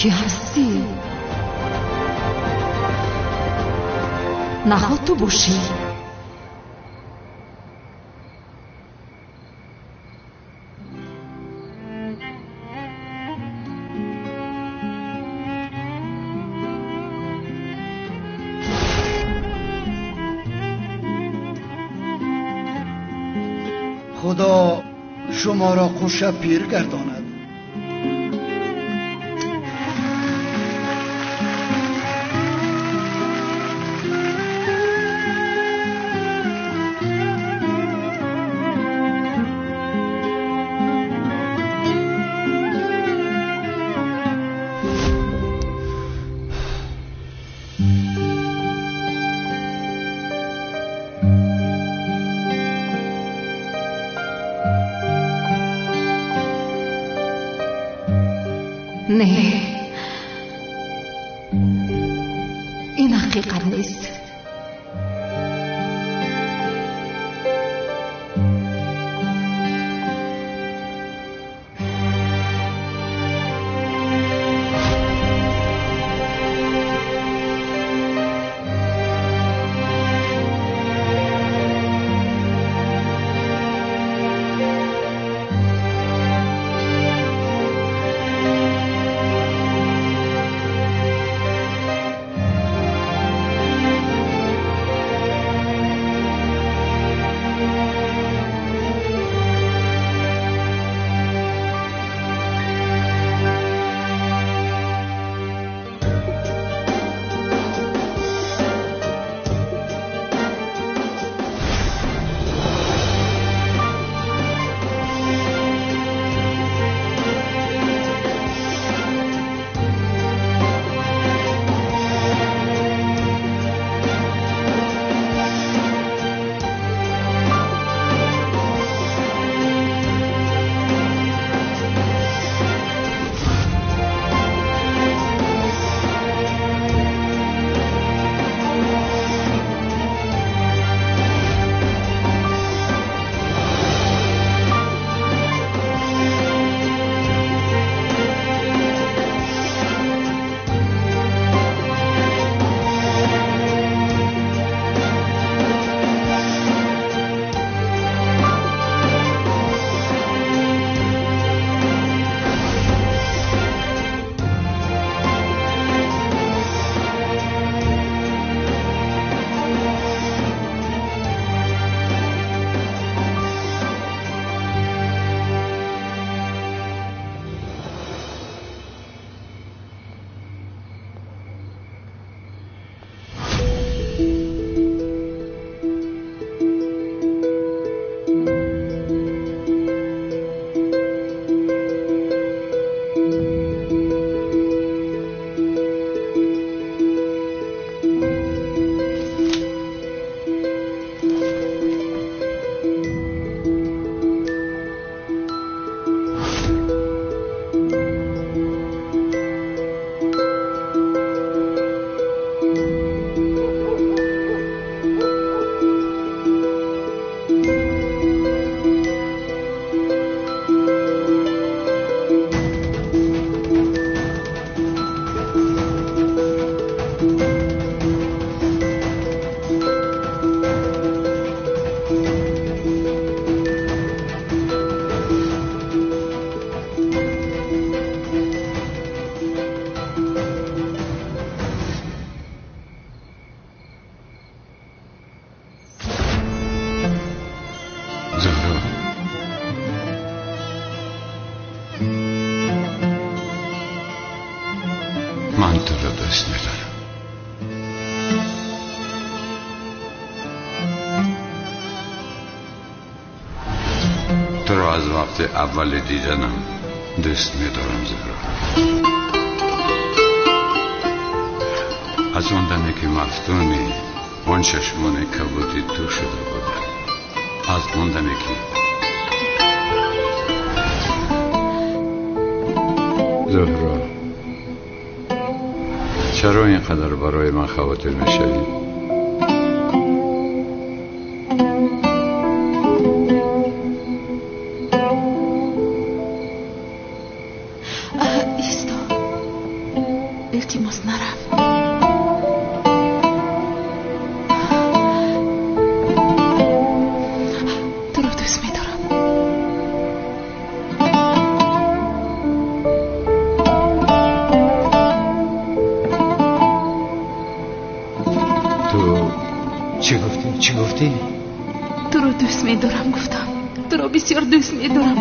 Ки ҳастӣ? Наход ту бошӣ? Худо шуморо қуша пир гардонад. Не, ин ҳақиқат нест. Ман туро дӯст медорам. Туро аз вақти аввали диданам дӯст медорам, Зуҳро. Аз он даме ки мафтуни он чашмони кабуди ту шуда будам, аз он даме ки Зуҳро, чаро ин қадар барои ман хавотир мешавӣ? Исто. Илтимос, нарав. Туро дӯст медорам. Ту чӣ гуфтӣ? Чӣ гуфтӣ? Туро дӯст медорам гуфтам. Туро бисёр дӯст медорам.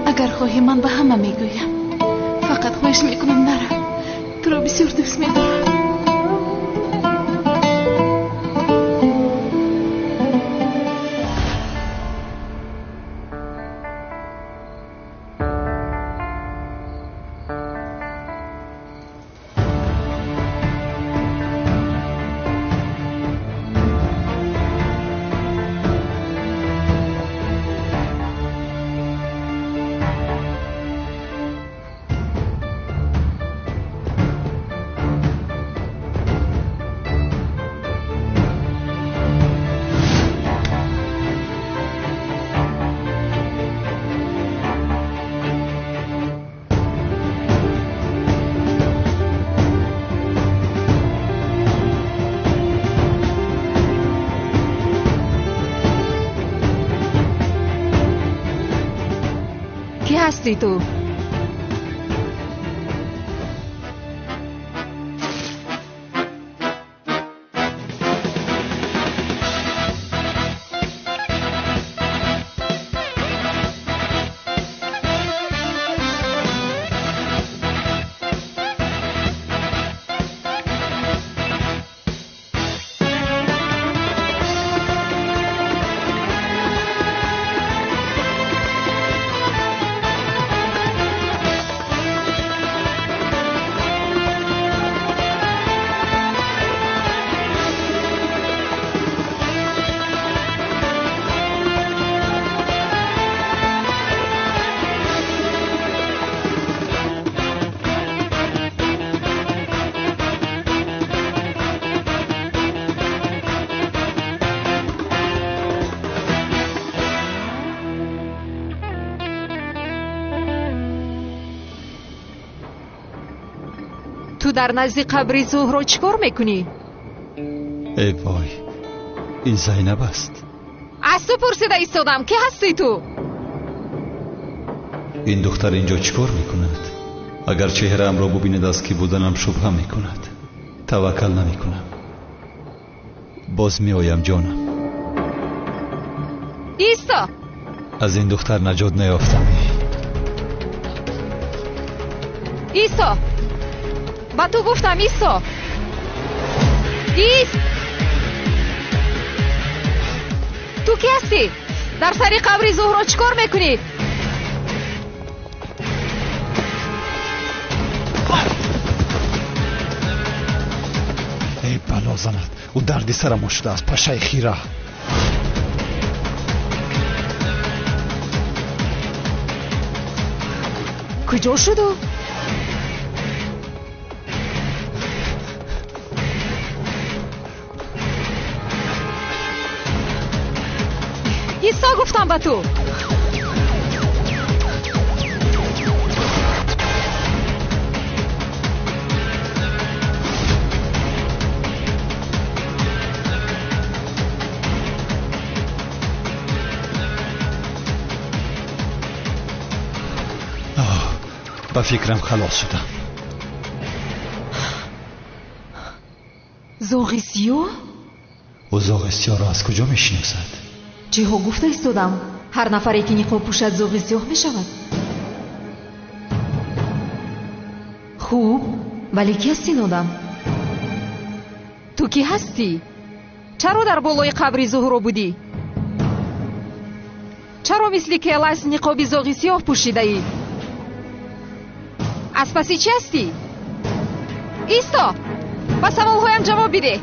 Агар хоҳӣ, ман ба ҳама мегӯям. Фақат хоҳиш мекунам, нарав. Туро бисёр дӯст медорам. Кӣ ҳастӣ ту? Ту дар назди қабри Зуҳро чӣ кор мекунӣ? Эй вой, ин Зайнаб аст. Аз ту пурсида истодам, кӣ ҳастӣ ту? Ин духтар инҷо чӣ кор мекунад? Агар чеҳраамро бубинад, аз кӣ буданам шубҳа мекунад. Таваккал намекунам. Боз меоям, ҷонам. Исто! Аз ин духтар наҷот наёфтам. Исто! Ба ту гуфтам, исто! Ист! Ту кӣ ҳастӣ? Дар сари қабри Зуҳро чӣ кор мекунӣ? Эй бало занад, ӯ дарди сарамон шудааст, пашаи хира. Куҷо шуду? Исто гуфтам ба ту. Ба фикрам халос шудам. Зоғи сиёҳ? Ӯ зоғи сиёҳро аз куҷо мешиносад? Чиҳо гуфта истодам? Ҳар нафаре ки ниқоб пӯшад, зоғи сиёҳ мешавад. Хуб, вале кӣ аст ин одам? Ту кӣ ҳастӣ? Чаро дар болои қабри Зуҳро будӣ? Чаро мисли келас ниқоби зоғи сиёҳ пӯшидаӣ? Аз паси чӣ ҳастӣ? Исто! Ба саволҳоям ҷавоб бидеҳ.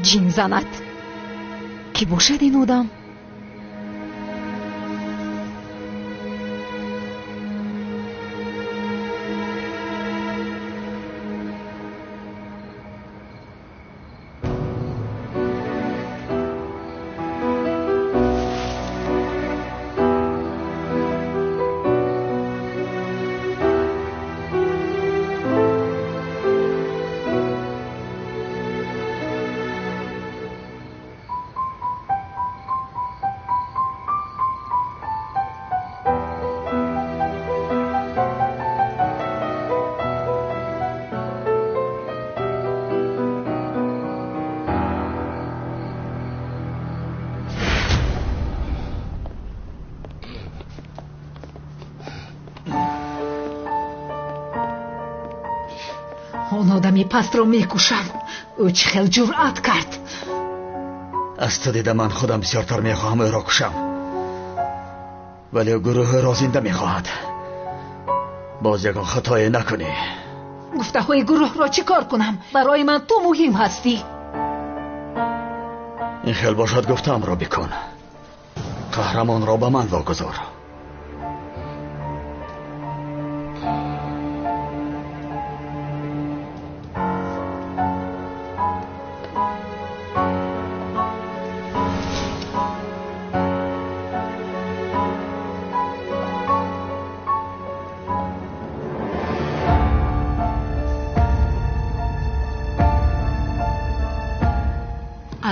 Ҷин занад. Кӣ бошад ин одам? Он одами пастро мекушам. Ӯ чӣ хел ҷуръат кард? Аз ту дида ман худам бисёртар мехоҳам ӯро кушам, вале гурӯҳ ӯро зинда мехоҳад. Боз ягон хатое накунӣ. Гуфтаҳои гурӯҳро чӣ кор кунам? Барои ман ту муҳим ҳастӣ. Ин хел бошад, гуфтаамро бикун. Қаҳрамонро ба ман вогузор.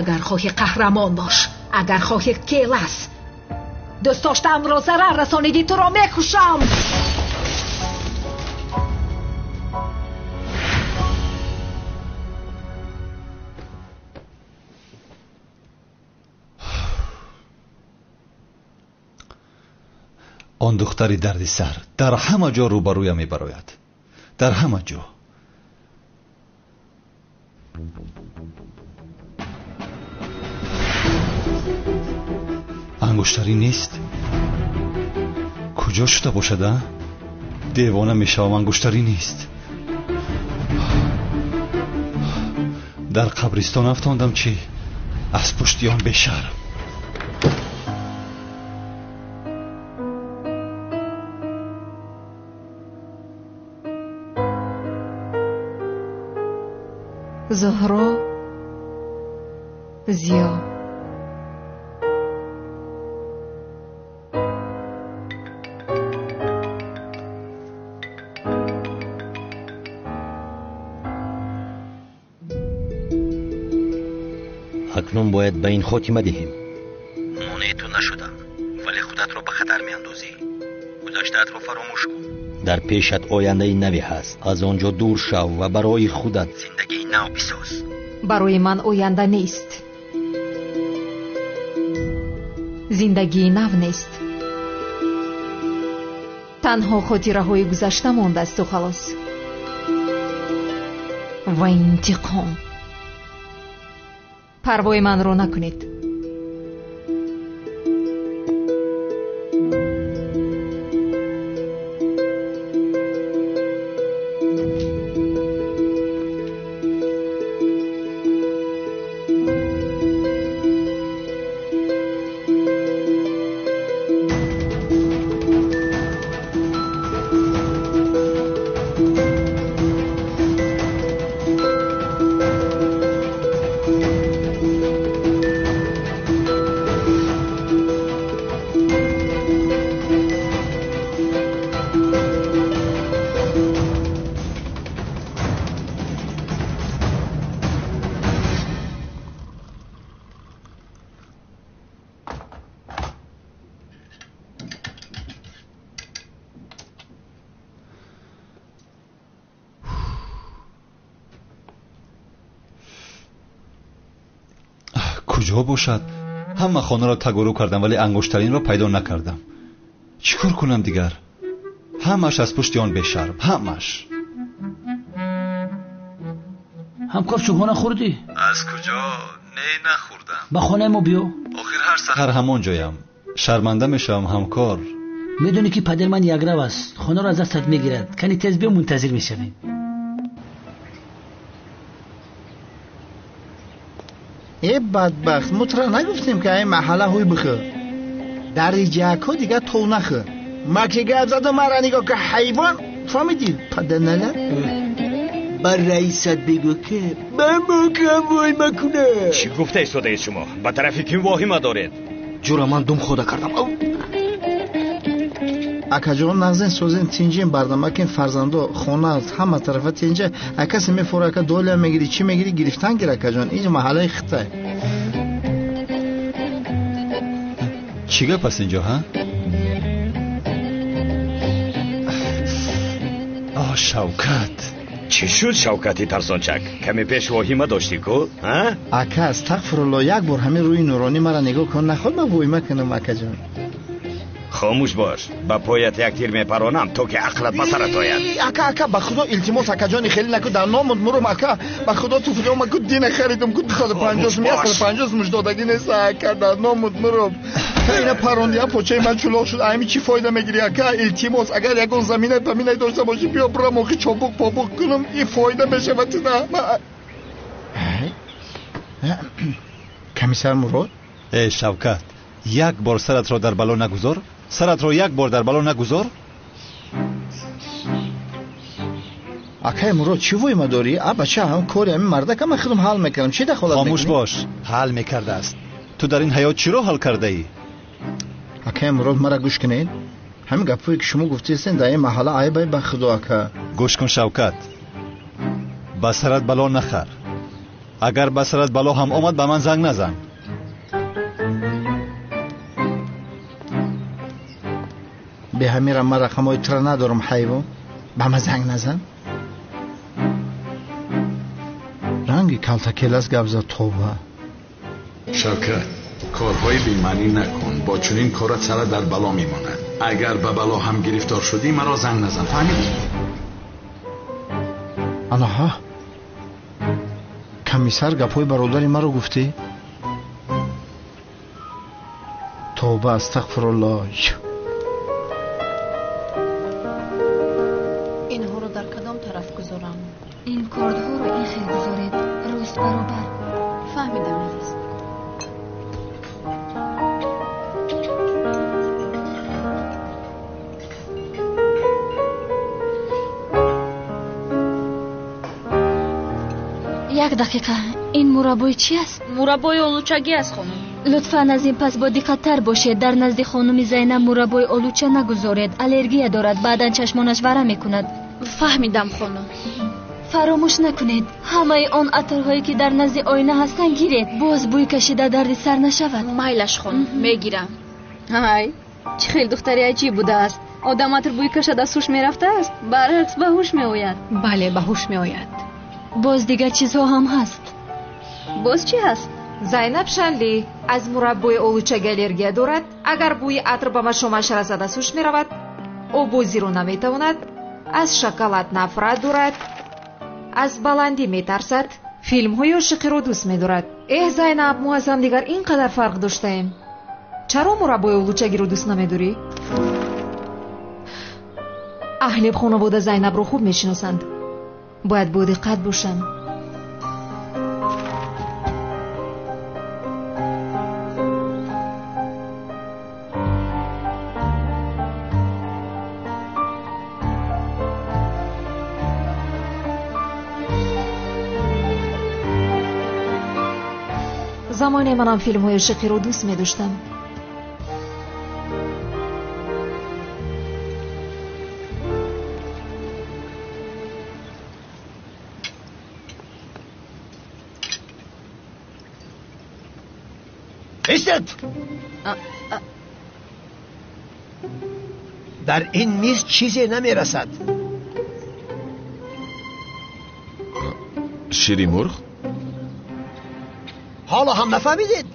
Агар хоҳӣ қаҳрамон бош, агар хоҳӣ келас. Дӯст доштаамро зарар расонидӣ, туро мекушам. Он духтари дардисар дар ҳама ҷо рӯбарӯям мебарояд. Дар ҳама ҷо. Ангуштарӣ нест? Куҷо шуда бошад, а? Девона мешавам, ангуштарӣ нест. Дар қабристон афтондам чӣ? Аз пушти он бешарм. Зуҳро, Зиё. Акнун бояд ба ин хотима диҳем. Монеи ту нашудам, вале худатро ба хатар меандозӣ. Гузаштаатро фаромӯш кун. Дар пешат ояндаи наве ҳаст. Аз он ҷо дур шав ва барои худат зиндагии нав бисоз. Барои ман оянда нест. Зиндагии нав нест. Танҳо хотираҳои гузашта мондасту халос. Ва интиқом. Парвои манро накунед. Куҷо бошад? Ҳама хонаро тагуру кардам, вале ангуштаринро пайдо накардам. Чӣ кор кунам дигар? Ҳамаш аз пушти он бешарм, ҳамаш. Ҳамкор, чӯбона хӯрдӣ? Аз куҷо? Не, нахӯрдам. Ба хонаи мо биё. Охир ҳар саҳар ҳамон ҷоям. Шарманда мешавам, ҳамкор. Медонӣ ки падари ман якрав аст. Хонаро аз дастат мегирад. Кани тез биё, мунтазир мешавем. Э бадбахт, мо тура нагуфтем ки ай маҳалла ҳуй бихӯр. Дар ҷакҳо дигар тов нахӯр. Ма ки гап задам, мара нигоҳ ки ҳайвон, фаҳмидӣ? Паданалат. Ба раисат бигӯ ки ба мо кам воҳима кунад. Чӣ гуфта истодаед шумо? Ба тарафи ким воҳима доред? Ҷура, ман дум хода кардам. Акаҷон, нағзен созен тинҷен бардамакин фарзандо хона ҳама тарафа тинҷа. Акасе мефора ака доля мегири, чӣ мегири, гирифтан гир акаҷон. Инҷа маҳаллаи хитай. Чӣ гап аст инҷо, ҳа? О, Шавкат. Чӣ шуд, Шавкати тарсончак? Каме пеш воҳима доштӣ ку, ҳа? Ака, астағфирулло, як бор ҳамин рӯи нуронӣ мара нигоҳ кун, наход ман воҳима кунам, акаҷон. Хомӯш бош, ба поят як тир мепаронам, то ки ақлат ба сарат ояд. Ака, ака, ба худо илтимос, акаҷони хеле наку, дар номуд мурум, ака, ба худо туфлиёма ку дина харидум, ку 250 сум, 150 сумш додагӣ нест, ака, дар номуд мурум. Ина парондия почаи ман чулоқ шуд, ами чӣ фоида мегирӣ, ака, илтимос, агар ягон замина паминай дошта бошӣ, биё бурам охи чобуқ побуқ кунам, и фоида мешавад туда. Комиссар Мурод? Э, Шавкат, як бор саратро дар бало нагузор. Саратро як бор дар бало нагузор. Акай Мурод, чӣ воҳима дорӣ? А бача, ҳам кори ҳамин мардак ман худам ҳал мекардам. Чӣ дахолат мекунӣ? Хомӯш бош, ҳал мекардааст. Ту дар ин ҳаёт чиро ҳал кардаӣ? Акай Мурод, мара гӯш кунед. Ҳамин гапҳое ки шумо гуфтаистен дар ин маҳалла айб ба худо, ака. Гӯш кун, Шавкат, ба сарат бало нахар. Агар ба сарат бало ҳам омад, ба ман занг назан. Беҳамира ман рақамҳои тура надорам, ҳайвон. Ба ман занг назан. Ранги калтакелас гап зад, тоба. Шавкат, корҳои бемаънӣ накун. Бо чунин корат сарат дар бало мемонад. Агар ба бало ҳам гирифтор шудӣ, маро занг назан, фаҳмидӣ? Анаҳа, комиссар гапҳои бародари маро гуфтӣ? Тоба, астағфируллоҳ. Инҳоро дар кадом тараф гузорам? Ин кордҳоро ин хел гузоред, рост баробар. Фаҳмидам, Мелис. Як дақиқа, ин мураббои чӣ аст? Мураббои олучагӣ аст, хонум. Лутфан аз ин пас бо диққаттар бошед. Дар назди хонуми Зайнаб мураббои олуча нагузоред. Аллергия дорад, баъдан чашмонаш варам мекунад. Фаҳмидам, хонум. Фаромӯш накунед, ҳамаи он атрҳое ки дар назди оина ҳастанд гиред. Боз бӯй кашида дарди сар нашавад. Майлаш, хонум, мегирам. Ҳай, чӣ хел духтари аҷиб будааст. Одам атр бӯй кашад аз ҳуш мерафтааст, баръакс ба ҳуш меояд. Бале, ба ҳуш меояд. Боз дигар чизҳо ҳам ҳаст. Боз чӣ ҳаст? Зайнаб Шанли аз мураббои олучаги аллергия дорад. Агар бӯи атр ба машомаш расад, аз ҳуш меравад. Обозиро наметавонад, аз шоколад нафрат дорад, аз баландӣ метарсад, филмҳои ошиқиро дӯст медорад. Эҳ, Зайнаб, мо аз ҳамдигар ин қадар фарқ доштаем. Чаро мураббои олучагиро дӯст намедорӣ? Аҳли хонавода Зайнабро хуб мешиносанд. Бояд бо диққат бошам. Замоне манам филмҳои ошиқиро дӯст медоштам. Истед! Дар ин миз чизе намерасад. Шири мурғ? Ҳоло ҳам нафаҳмидед?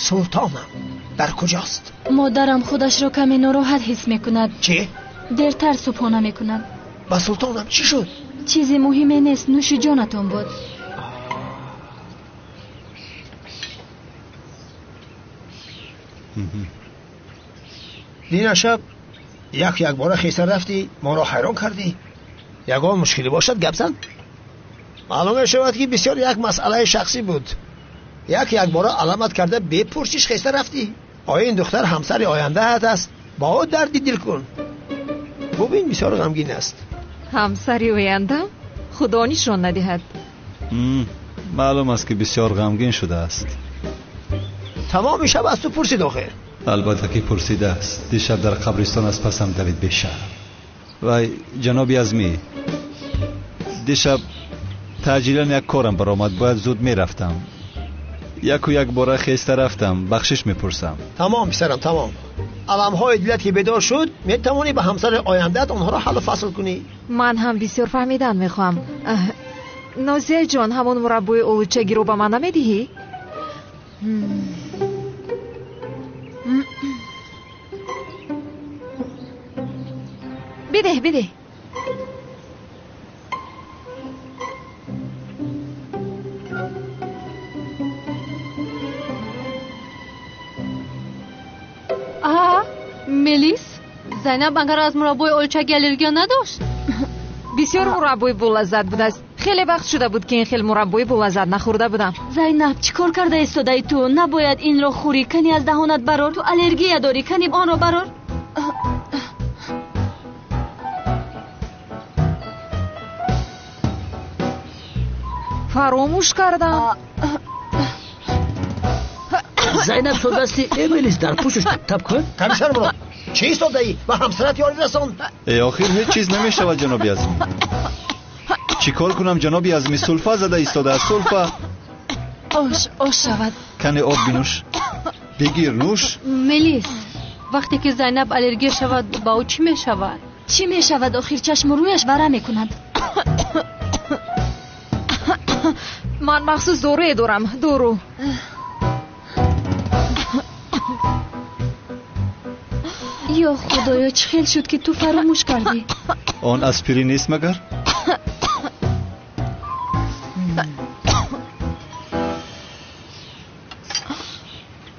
Султонам дар куҷост? Модарам худашро каме нороҳат ҳис мекунад. Чӣ? Дертар субҳона мекунад. Ба султонам чӣ шуд? Чизи муҳиме нест, нӯши ҷонатон буд. Дина шаб Як бора хеста рафтӣ, моро ҳайрон кардӣ. Ягон мушкилӣ бошад, гап зан. Маълум мешавад, ки бисёр як масъалаи шахсӣ буд. Як бора аламат карда бепурсиш хеста рафтӣ. Оё ин духтар ҳамсари ояндаат аст? Бо ӯ дарди дил кун. Бубин, бисёр ғамгин аст. Ҳамсари оянда? Худо нишон надиҳад. Маълум аст, ки бисёр ғамгин шудааст. Тамоми шаб аз ту пурсид охир. Албатта ки пурсидааст. Дишаб дар қабристон аз пасам давид бешарм. Вай, ҷаноби Азмӣ, дишаб таъҷилан як корам баромад, бояд зуд мерафтам. Яку як бора хеста рафтам, бахшиш мепурсам. Тамом писарам, тамом. Аламҳои дилат ки бедор шуд, метавонӣ ба ҳамсари ояндаат онҳоро ҳаллу фасл кунӣ. Ман ҳам бисёр фаҳмидан мехоҳам. Нозияҷон, ҳамон мураббои олучагиро ба ман намедиҳӣ? Бидеҳ, бидеҳ. Мелис, Зайнаб агар аз мураббои олучагӣ аллергия надошт? Бисёр мураббои болаззат будааст. Хеле вақт шуда буд, ки ин хел мураббои болаззат нахӯрда будам. Зайнаб, чӣ кор карда истодаи ту? Набояд инро хӯрӣ. Кани аз даҳонат барор. Ту аллергия дорӣ. Кани онро барор. Фаромӯш кардам. Зайнаб содасти, э Мелис, дар пӯшиш тап кун. Комиссар Мурод, чӣ истодаӣ? Ба ҳамсарат ёрӣ расон. Э, охир ҳеҷ чиз намешавад, ҷаноби Азмӣ. Чӣ кор кунам, ҷаноби Азмӣ? Сулфа зада истодааст, сулфа. Ош, ош шавад. Кане об бинӯш. Бигир, нӯш. Мелис, вақте ки Зайнаб аллергия шавад, ба ӯ чӣ мешавад? Чӣ мешавад? Охир чашму рӯяш варам мекунад. Ман махсус доруе дорам, дору. Ё худоё, чӣ хел шуд, ки ту фаромӯш кардӣ? Он аспирин нест магар?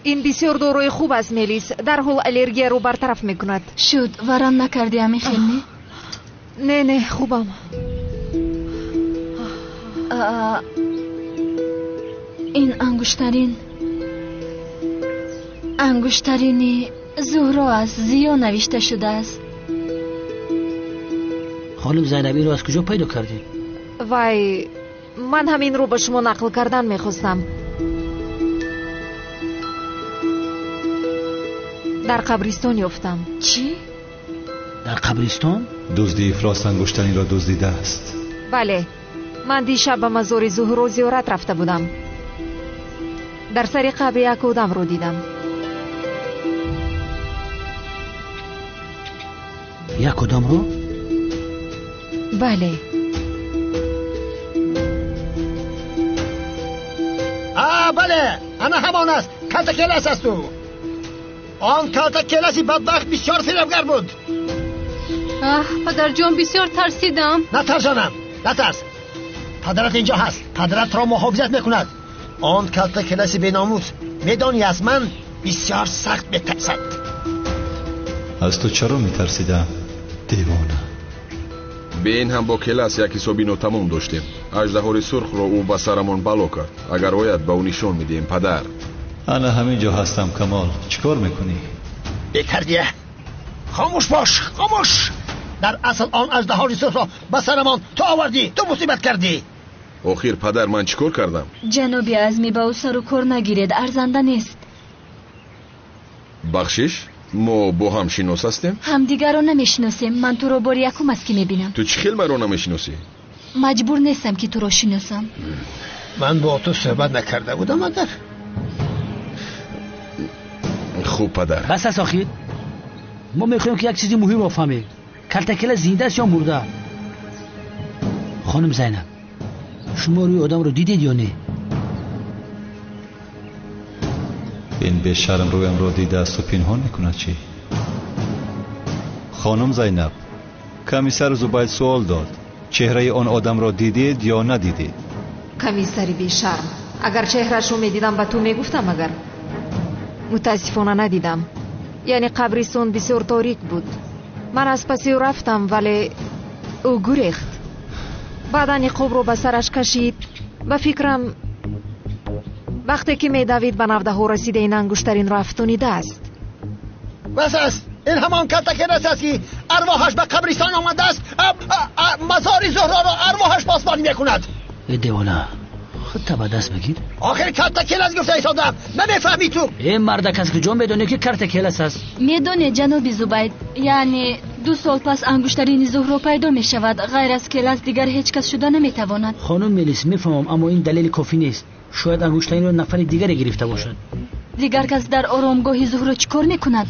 Ин бисёр доруи хуб аст, Мелис. Дарҳол аллергияро бартараф мекунад. Шуд, варам накардӣ ҳамин хел, не? Не, не, хубам. Ин ангуштарин, ангуштарини Зуҳро аст, зиё навишта шудааст. Хонум Зайнаб, инро аз куҷо пайдо кардӣ? Вай, ман ҳаминро ба шумо нақл кардан мехостам. Дар қабристон ёфтам. Чӣ? Дар қабристон? Дузди ифлос ангуштаринро дуздидааст. Бале, ман дишаб ба мазори Зуҳро зиёрат рафта будам. Дар сари қабри як одамро дидам. Як одамро? Бале. Бале, ана ҳамон аст. Калтакелас аст ӯ. Он калтакеласи бадбахт бисёр фиребгар буд. Аҳ, падарҷон, бисёр тарсидам. Натарс, ҷонам, натарс. Падарат инҷо ҳаст. Падаратро муҳофизат мекунад. Он калтакеласи беномус, медонӣ, аз ман бисёр сахт метарсад. Аз ту чаро метарсидам, девона? Бе ин ҳам бо келас як ҳисоби нотамом доштем. Аждаҳори сурхро ӯ ба сарамон бало кард. Агар ояд, ба ӯ нишон медиҳем, падар. Ана ҳамин ҷо ҳастам, Камол. Чӣ кор мекунӣ? Бетарбия, хомӯш бош, хомӯш. Дар асл он аждаҳори сурхро ба сарамон ту овардӣ, ту мусибат кардӣ. Охир, падар, ман чӣ кор кардам? Ҷаноби Азмӣ, ба ӯ сару кор нагиред, арзанда нест. Бахшиш, мо бо ҳам шинос ҳастем? Ҳамдигарро намешиносем. Ман туро бори якум аст, ки мебинам. Ту чӣ хел маро намешиносӣ? Маҷбур нестам, ки туро шиносам. Ман бо ту суҳбат накарда будам агар? Хуб, падар. Бас аст охир. Мо мехоҳем, ки як чизи муҳимро фаҳмем. Калтакела зинда аст ё мурда? Хонум Зайнаб, шумо рӯи одамро дидед ё не? Ин бешарм рӯямро дидаасту пинҳон мекунад чӣ? Хонум Зайнаб, комиссар Зубайд суол дод: чеҳраи он одамро дидед ё надидед? Комиссари бешарм, агар чеҳрашро медидам, ба ту мегуфтам. Агар мутаассифона надидам. Яъне қабристон бисёр торик буд. Ман аз паси ӯ рафтам, вале ӯ гурехт. Баъдан ниқобро ба сараш кашид. Ба фикрам, вақте ки медавид ба навдаҳо расида ин ангуштаринро афтонидааст. Бас аст! Ин ҳамон калтакелас аст, ки арвоҳаш ба қабристон омадааст. Мазори Зуҳроро арвоҳаш посбонӣ мекунад. Э девона, худта ба даст бигир. Охир калтакелас гуфта истодам, намефаҳмӣ ту. Э мардак, аз куҷо медонӣ, ки картакелас аст? Медонед, ҷаноби Зубайд, яъне 2 сол пас ангуштарини Зуҳро пайдо мешавад. Ғайр аз келас дигар ҳеҷ кас шуда наметавонад. Хонум Мелис, мефаҳмам, аммо ин далели кофӣ нест. Шояд ангуштаринро нафари дигаре гирифта бошад. Дигар кас дар оромгоҳи Зуҳро чӣ кор мекунад?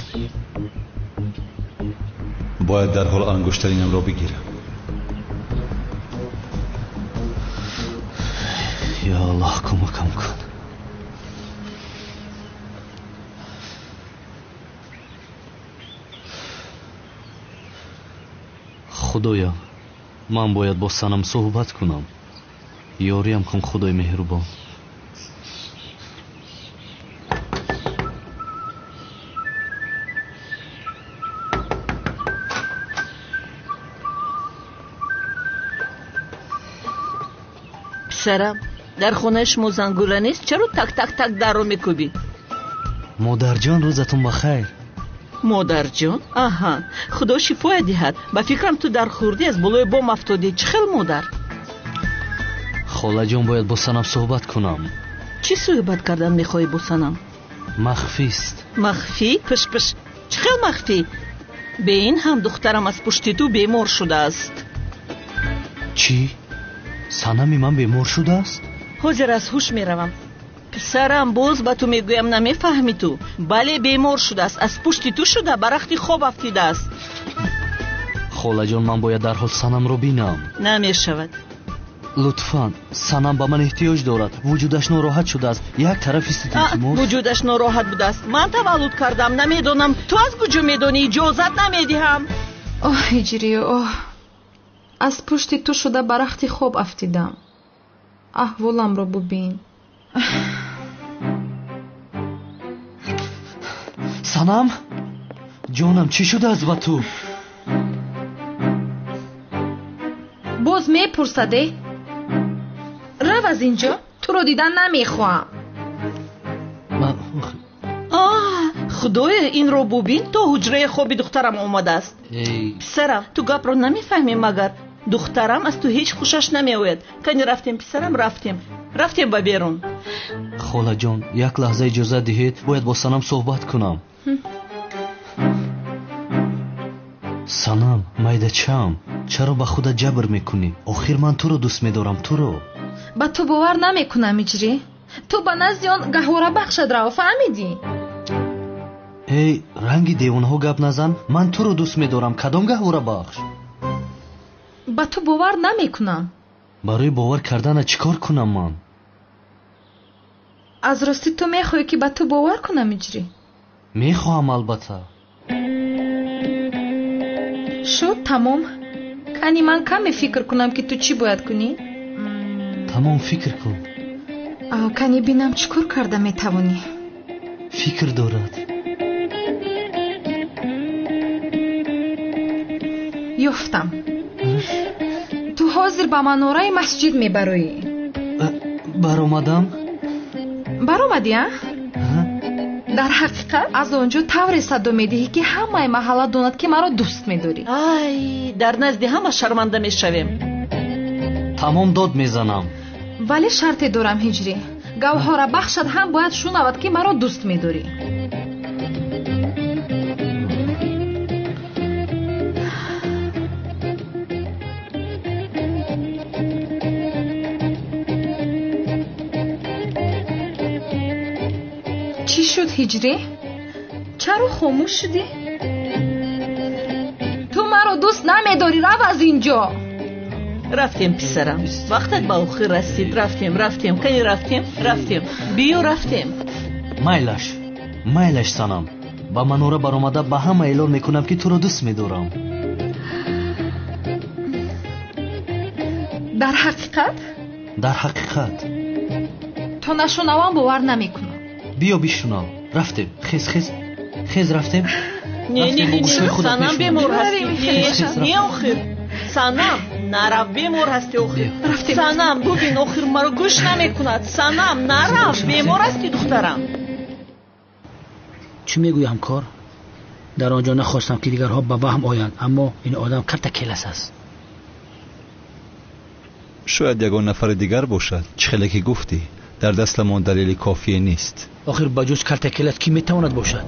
Бояд дарҳол ангуштаринамро бигирам. Ё Аллоҳ, кӯмакам кун. Худоё, ман бояд бо Санам суҳбат кунам. Ёриям кун, Худои меҳрубон. Писарам, дар хонаи шумо зангула нест? Чаро так так так дарро мекӯбӣ? Модарҷон, рӯзатон ба хайр. Модарҷон? Аҳа, худо шифоя диҳад. Ба фикрам ту дар хурдӣ аз болои бом афтодӣ. Чӣ хел модар? Холаҷон, бояд бо Санам суҳбат кунам. Чӣ суҳбат кардан мехоҳӣ бо Санам? Махфист. Махфӣ? Пиш-пиш. Чӣ хел махфӣ? Бе ин ҳам духтарам аз пушти ту бемор шудааст. Чӣ? Санами ман бемор шудааст? Ҳозир аз ҳуш меравам. Писарам, боз ба ту мегӯям, намефаҳмӣ ту. Бале, бемор шудааст. Аз пушти ту шуда ба рахти хоб афтидааст. Холаҷон, ман бояд дарҳол Санамро бинам. Намешавад. Лутфан, Санам ба ман эҳтиёҷ дорад. Вуҷудаш нороҳат шудааст. Як тарафи илтимос. Вуҷудаш нороҳат будааст. Ман таваллуд кардам, намедонам. Ту аз куҷо медонӣ? Иҷозат намедиҳам. Оҳ, ҳиҷрӣ, оҳ. Аз пушти ту шуда ба рахти хоб афтидам. Аҳволамро бубин. Санам, ҷонам, чӣ шудааст ба ту? Боз мепурсаде? Рав аз инҷо, туро дидан намехоҳам. Худоя, инро бубин, то ҳуҷраи хоби духтарам омадааст. Писарам, ту гапро намефаҳмӣ магар? Духтарам аз ту ҳеҷ хушаш намеояд. Кани рафтем, писарам, рафтем. Рафтем ба берун. Холаҷон, як лаҳза иҷозат диҳед, бояд бо Санам суҳбат кунам. Санам, майдачам, чаро ба худат ҷабр мекунӣ? Охир ман туро дӯст медорам, туро. Ба ту бовар намекунам, Иҷрӣ. Ту ба назди он гаҳворабахшат рав, фаҳмидӣ? Эй, ранги девонаҳо гап назан. Ман туро дӯст медорам. Кадом гаҳворабахш? Ба ту бовар намекунам. Барои бовар кардана чӣ кор кунам ман? Аз ростӣ ту мехоҳӣ, ки ба ту бовар кунам, Иҷрӣ? Мехоҳам, албатта. Шуд, тамом. Кани ман каме фикр кунам, ки ту чӣ бояд кунӣ? Тамом, фикр кун. Кани бинам чӣ кор карда метавонӣ. Фикр дорад. Ёфтам. Ту ҳозир ба манораи масҷид мебароӣ. Баромадам? Баромадӣ, а? Дар ҳақиқат аз он ҷо тавре садо медиҳӣ, ки ҳамаи маҳалла донад, ки маро дӯст медорӣ. Ай, дар назди ҳама шарманда мешавем. Тамом, дод мезанам. Вале шарте дорам, Ҳиҷрӣ. Гавҳорабахшат ҳам бояд шунавад, ки маро дӯст медорӣ. Чӣ шуд, Ҳиҷрӣ? Чаро хомӯш шудӣ? Ту маро дӯст намедорӣ, рав аз инҷо. Рафтем, писарам, вақтат ба охир расид. Рафтем, рафтем, кани рафтем, рафтем, биё, рафтем. Майлаш, майлаш, Санам. Ба манора баромада ба ҳама эълон мекунам, ки туро дӯст медорам. Дар ҳақиқат? Дар ҳақиқат. То нашунавам бовар намекунам. Биё бишунав. Рафтем, хез, хез, хез, рафтем. Не, не, не, Санам бемор ҳастӣ. Не, охир. Санам, нарав, бемор ҳастӣ охир. Санам, бубин, охир маро гӯш намекунад. Санам, нарав, бемор ҳастӣ духтарам. Чӣ мегӯӣ ҳамкор? Дар он ҷо нахостам ки дигарҳо ба ваҳм оянд, аммо ин одам карта келас аст. Шояд ягон нафари дигар бошад. Чӣ хеле ки гуфтӣ, дар дастамон далели кофие нест. Охир ба ҷуз карта келас кӣ метавонад бошад?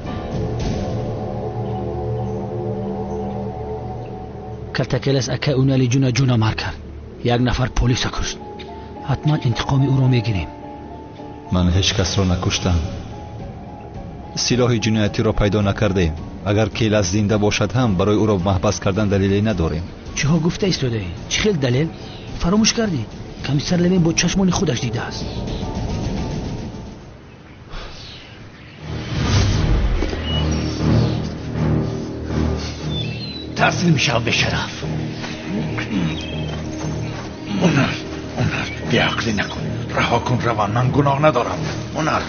Калтакелас акай унали ҷуна ҷуна мар кард. Як нафар полиса кушт. Ҳатман интиқоми ӯро мегирем. Ман ҳеҷ касро накуштам. Силоҳи ҷиноятиро пайдо накардаем. Агар Келас зинда бошад ҳам барои ӯро маҳбас кардан далеле надорем. Чиҳо гуфта истодаӣ? Чӣ хел далел? Фаромӯш кардӣ? Комиссар Левин бо чашмони худаш дидааст. Таслим шав бешараф. Онар, Онар, беақлӣ накун. Раҳо кун раван, ман гуноҳ надорам. Онар.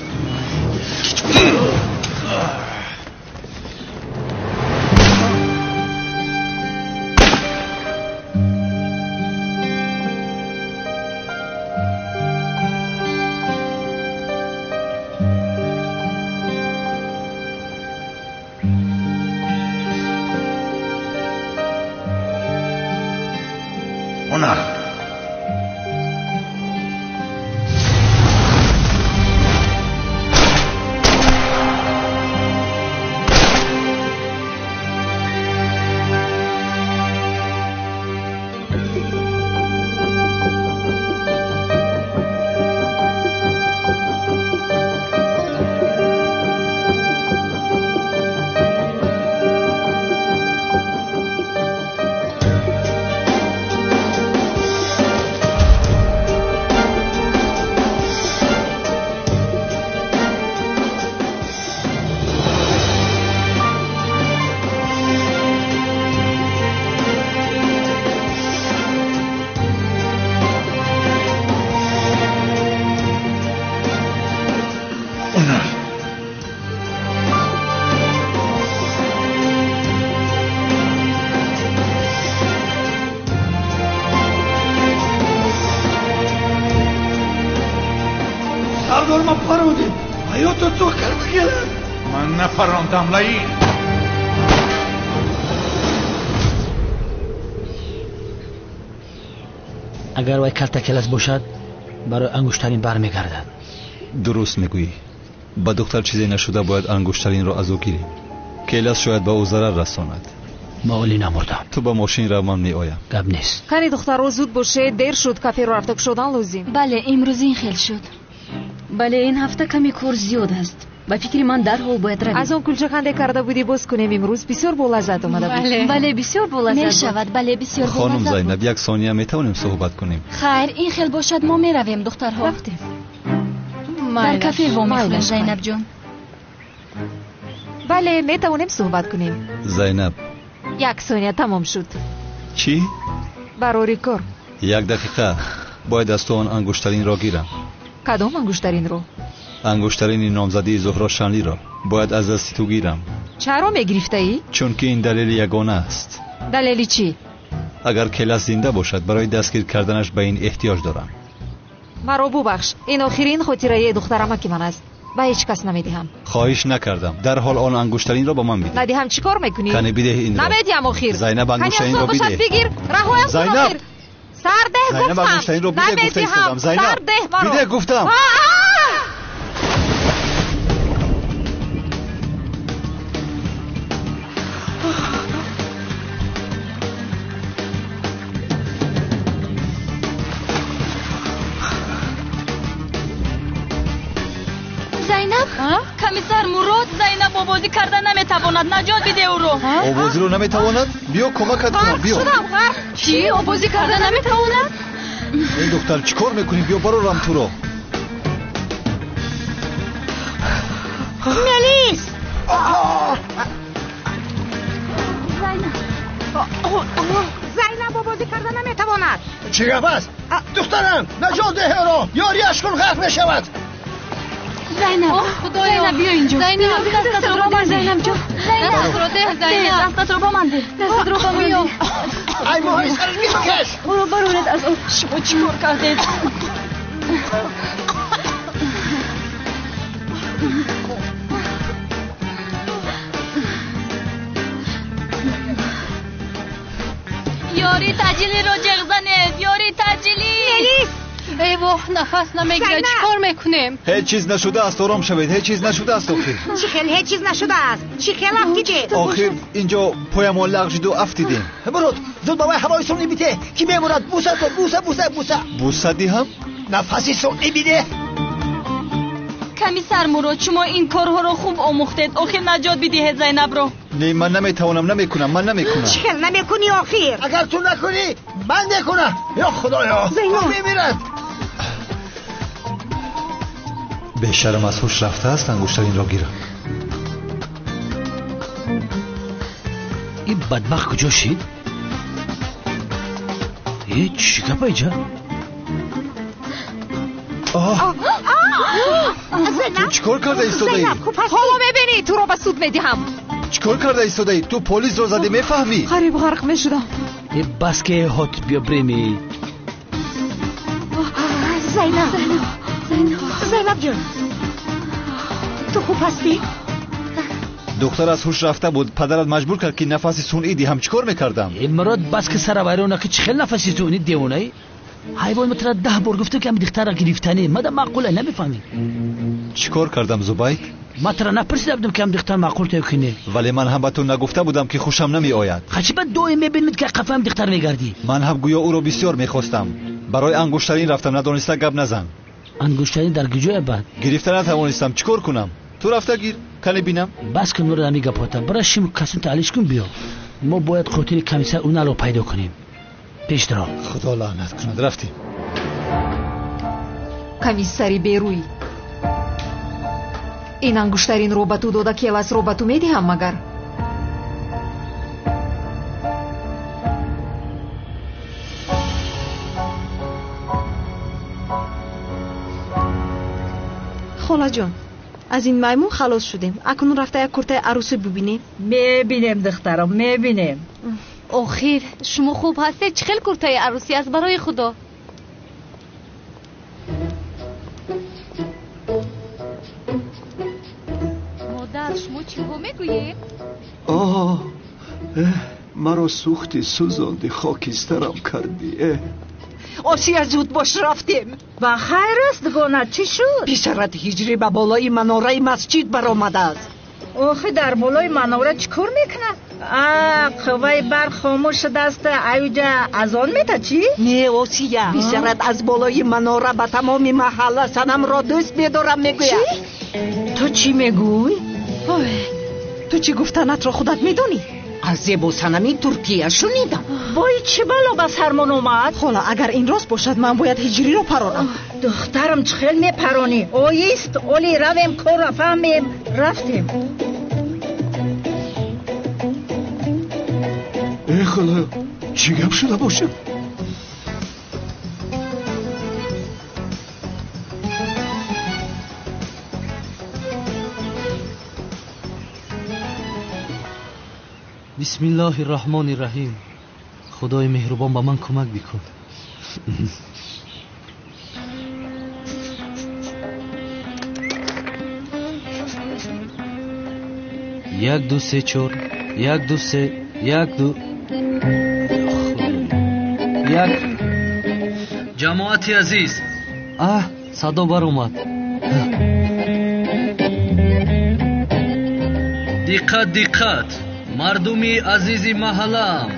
Онар. Ман напарондам, Лаин. Агар вай калтакелас бошад, барои ангуштарин бармегардад. Дуруст мегӯӣ. Ба духтар чизе нашуда бояд ангуштаринро аз ӯ гирем. Келас шояд ба ӯ зарар расонад. Ма олӣ намурдам. Ту ба мошин рав, ман меоям. Гап нест. Кани духтаро, зуд бошед, дер шуд, каферо рафта кушодан лозим. Бале, имрӯз ин хел шуд. Бале, ин ҳафта каме кор зиёд аст. Ба фикри ман дарҳол бояд равем. Аз он кулчаханде карда будӣ боз кунем имрӯз бисёр болаззат омада буд. Бале, бисёр болаззат мешавад. Бале, бисёр болаззат. Хонум Зайнаб, як сония метавонем суҳбат кунем? Хайр, ин хел бошад, мо меравем, духтарҳо. Рафтем. Дар кафе вомехӯрем, Зайнабҷон. Бале, метавонем суҳбат кунем. Зайнаб, як сония тамом шуд. Чӣ? Барори кор. Як дақиқа. Бояд аз ту он ангуштаринро гирам. Кадом ангуштаринро? Ангуштарини номзадии Зуҳро Шанлиро бояд аз дасти ту гирам. Чаро мегирифтаӣ? Чунки ин далели ягона аст. Далели чӣ? Агар Келас зинда бошад, барои дастгир карданаш ба ин эҳтиёҷ дорам. Маро бубахш, ин охирин хотираи духтарамаки ман аст. Ба ҳеҷ кас намедиҳам. Хоҳиш накардам. Дарҳол он ангуштаринро ба ман бидеҳ. Надиҳам чӣ кор мекунӣ? Кане бидеҳ инро. Намедиҳам охир. Зайнаб, ангуштаринро бидеҳ. Бигир, раҳоям кун охир. Сардеҳ гуфтам. Зайнаб, ангуштаринро бидеҳ гуфта истодам. Зайнаб, бидеҳ гуфтам. Зайнаб, комиссар Мурод Зайнаб обозӣ карда наметавонад. Наҷот биде ӯро. Обозиро наметавонад? Биё кӯмакат кунам, биё. Шудам ғарқ. Чӣ? Обозӣ карда наметавонад? Эй духтар, чӣ кор мекунӣ? Биё барорам туро. Мелис! Зайнаб. Зайнаб обозӣ карда наметавонад. Чӣ гап аст? Духтарам, наҷот деҳ ӯро. Ёрияш кун, ғарқ мешавад. Зайнаб, Зайнаб, биё инҷо. Зайнаб, дастатро ба ман, Зайнаб ҷон. Дастатро деҳ, Зайнаб. Дастатро ба ман деҳ. Дастатро ба ман деҳ. Ай моҳи сараш бикаш. Ӯро бароред аз об. Шумо чӣ кор кардед? Ёри таъҷилиро ҷеғ занед! Ёри таъҷилӣ! Мелис! Эй воҳ, нафас намегирад, чӣ кор мекунем? Ҳеҷ чиз нашудааст, ором шавед, ҳеҷ чиз нашудааст охир. Чӣ хел ҳеҷ чиз нашудааст? Чӣ хел афтидед? Охир инҷо поямон лағжиду афтидем. Мурод, зуд ба вай ҳавои сунъӣ бидеҳ, ки мемурад. Буса, буса, буса, буса. Буса диҳам? Нафаси сунъӣ бидеҳ. Комиссар Мурод, шумо ин корҳоро хуб омӯхтед. Охир наҷот бидиҳед Зайнабро. Не, ман наметавонам, намекунам, ман намекунам. Чӣ хел намекунӣ охир? Агар ту накунӣ, ман мекунам. Ё Худоё, Зайнаб мемирад. Бешарм аз ҳуш рафтааст, ангуштаринро гирам. Ин бадбахт куҷо шид? Э, чӣ гапа инҷа? Ту чӣ кор карда истодаӣ? Ҳоло мебинӣ, туро ба суд медиҳам. Чӣ кор карда истодаӣ? Ту полисро задӣ, мефаҳмӣ? Қариб ғарқ мешудам. Э, бас ки ҳот, биё биреми. Зайнаб, Зайнаб ҷон, ту хуб ҳастӣ? Духтар аз ҳуш рафта буд, падарат маҷбур кард, ки нафаси сунъӣ диҳам. Чӣ кор мекардам? Э, Мурод, бас ки сара вайрон накӣ, чӣ хел нафаси сунъӣ, девонаӣ? Ҳайвон, ма тра 10 бор гуфтам, ки ҳами духтарро гирифтанӣ. Мада маъқула, намефаҳмӣ. Чӣ кор кардам, Зубайд? Ма тра напурсида будам, ки ҳам духтар маъқул таю ки не. Вале ман ҳам ба ту нагуфта будам, ки хушам намеояд. Хачи ба доим мебинед, ки қафаам духтар мегардӣ. Ман ҳам гӯё ӯро бисёр мехостам. Барои ангуштарин рафтам, надониста гап назан. Ангуштарин дар куҷоя бад? Гирифта натавонистам, чӣ кор кунам? Ту рафта гир, кане бинам. Бас кун, Мурод, ҳами гапота. Бара шиму касун таълиш кун, биё. Мо бояд қотили комиссар Уналро пайдо кунем. Пеш даро. Худо лаънат кунад, рафтем. Комиссари берӯй, ин ангуштаринро ба ту дода, келасро ба ту медиҳам магар? Холаҷон, аз ин маймун халос шудем. Акнун рафта як куртаи арӯсӣ бубинем. Мебинем, духтарам, мебинем. Охир шумо хуб ҳастед? Чӣ хел куртаи арӯсӣ аст барои худо? Модар, шумо чиҳо мегӯед? Оҳ, маро сӯхти, сӯзонди, хокистарам кардӣ. Осия, зуд бош, рафтем. Ба хайр аст, дугона, чӣ шуд? Писарат Ҳиҷрӣ ба болои манораи масҷид баромадааст. Охи, дар болои манора чӣ кор мекунад? А, қувваи барқ хомӯш шудааст, аюҷа азон мета чӣ? Не, Осия, писарат аз болои манора ба тамоми маҳалла Санамро дӯст медорам мегӯяд. Ту чӣ мегӯй? Ту чӣ гуфтанатро худат медонӣ? Аз зебосанами Туркия шунидам. Вой, чӣ бало ба сармон омад? Хола, агар ин рост бошад, ман бояд Ҳиҷриро паронам. Духтарам, чӣ хел мепаронӣ? Оист, оли равем, корро фаҳмем. Рафтем. Э, Худоё, чӣ гап шуда бошад? Бисмиллоҳи раҳмони раҳим. Худои меҳрубон, ба ман кӯмак бикун. Як, ду, се, чор, як, ду, се, як, ду, як. Ҷамоати азиз, аҳ, садо баромад. Диққат, диққат, мардуми азизи маҳаллаам,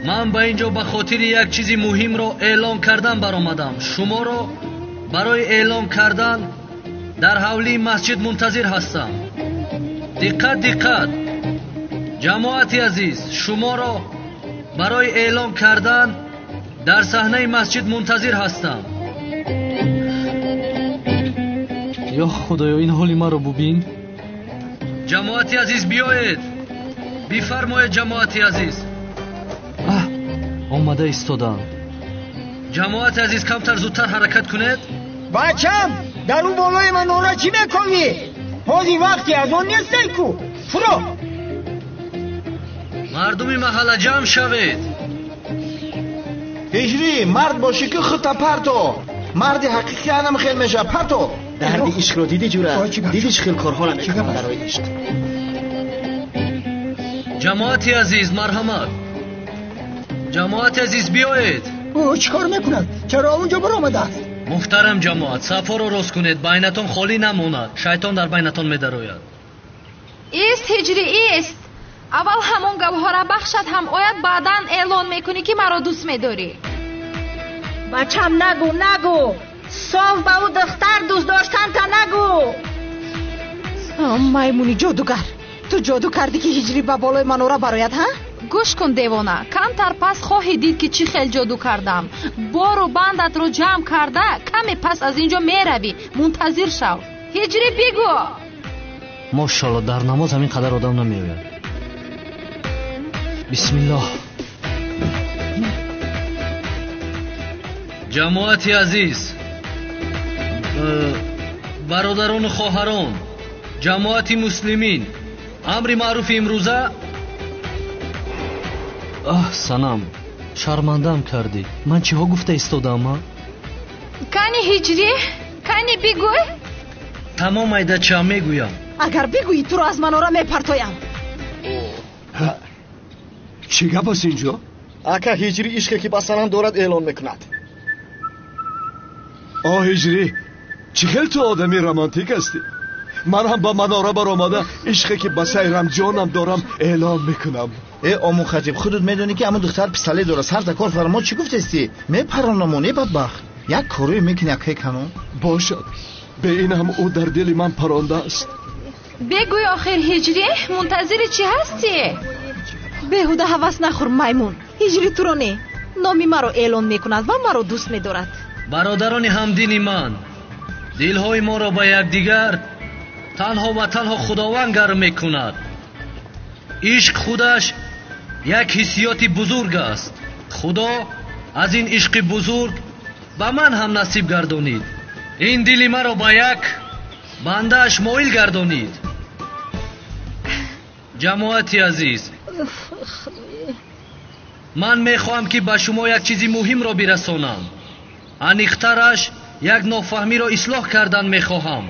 ман ба ин ҷо ба хотири як чизи муҳимро эълон кардан баромадам. Шуморо барои эълон кардан дар ҳавлии масҷид мунтазир ҳастам. Диққат, диққат, ҷамоати азиз, шуморо барои эълон кардан дар саҳнаи масҷид мунтазир ҳастам. Ё Худоё, ин ҳоли маро бубин. Ҷамоати азиз, биёед, бифармоед. Ҷамоати азиз, аҳ, омада истодам. Ҷамоати азиз, камтар зудтар ҳаракат кунед. Бачам, Дар ӯ болои манора чӣ мекунӣ? Ҳозир вақти аз он нестай ку. Фуро. Мардуми маҳалла ҷамъ шавед. Ҳиҷрӣ, мард бошӣ ки худта парто. Марди ҳақиқӣ анам хел мешавад. Парто. Дарди ишқро дидӣ ҷура? Дидӣ чӣ хел корҳоро мекунам барои ишқ? Ҷамоати азиз, марҳамат. Ҷамоати азиз, биёед. Ӯ чӣ кор мекунад? Чаро онҷо баромадааст? Муҳтарам ҷамоат, сафҳоро рост кунед, байнатон холӣ намонад. Шайтон дар байнатон медарояд. Ист, Ҳиҷрӣ, ист. Аввал ҳамон гавҳара бахшат ҳам ояд, баъдан эълон мекунӣ ки маро дӯст медорӣ. Бачам, нагӯ, нагӯ. Соф ба ӯ духтар дӯст доштанта нагӯ. Маймуни ҷодугар, ту ҷоду кардӣ ки Ҳиҷрӣ ба болои манора барояд, ҳа? Гӯш кун, девона, камтар пас хоҳӣ дид ки чӣ хел ҷоду кардам. Бору бандатро ҷамъ карда, каме пас аз ин ҷо меравӣ. Мунтазир шав. Ҳиҷрӣ, бигӯ. Мошалло, дар намоз ҳамин қадар одам намеояд. Бисмиллоҳ. Ҷамоати азиз, бародарону хоҳарон, ҷамоати муслимин, амри маъруфи имрӯза. Аҳ, Санам, шармандаам кардӣ. Ман чиҳо гуфта истодаам, а? Кани Ҳиҷрӣ, кани бигӯй. Тамом, айдача, мегӯям. Агар бигӯӣ, туро аз манора мепартоям. Чӣ гап аст инҷо? Ака, Ҳиҷрӣ ишқе ки ба Санам дорад эълон мекунад. О, Ҳиҷрӣ, чӣ хел ту одами романтик ҳастӣ. Ман ҳам ба манора баромада ишқе ки ба Сайрамҷонам дорам эълон мекунам. Э, омӯ хатиб, худат медонӣ ки ҳамон духтар пистолет дорад. Сарта кор фармо чӣ гуфтестӣ? Мепаронамон, э бадбахт. Як корое мекунӣ, акай канон. Бошад, бе ин ҳам ӯ дар дили ман парондааст. Бегӯй охир, Ҳиҷрӣ, мунтазири чӣ ҳастӣ? Беҳуда ҳавас нахӯр, маймун. Ҳиҷрӣ туро не, номи маро эълон мекунад ва маро дӯст медорад. Бародарони ҳамдини ман, дилҳои моро ба якдигар танҳо ва танҳо Худованд гарм мекунад. Ишқ худаш як ҳиссиёти бузург аст. Худо аз ин ишқи бузург ба ман ҳам насиб гардонид. Ин дили маро ба як бандааш моил гардонид. Ҷамоати азиз, ман мехоҳам ки ба шумо як чизи муҳимро бирасонам. Аниқтараш як нофаҳмиро ислоҳ кардан мехоҳам.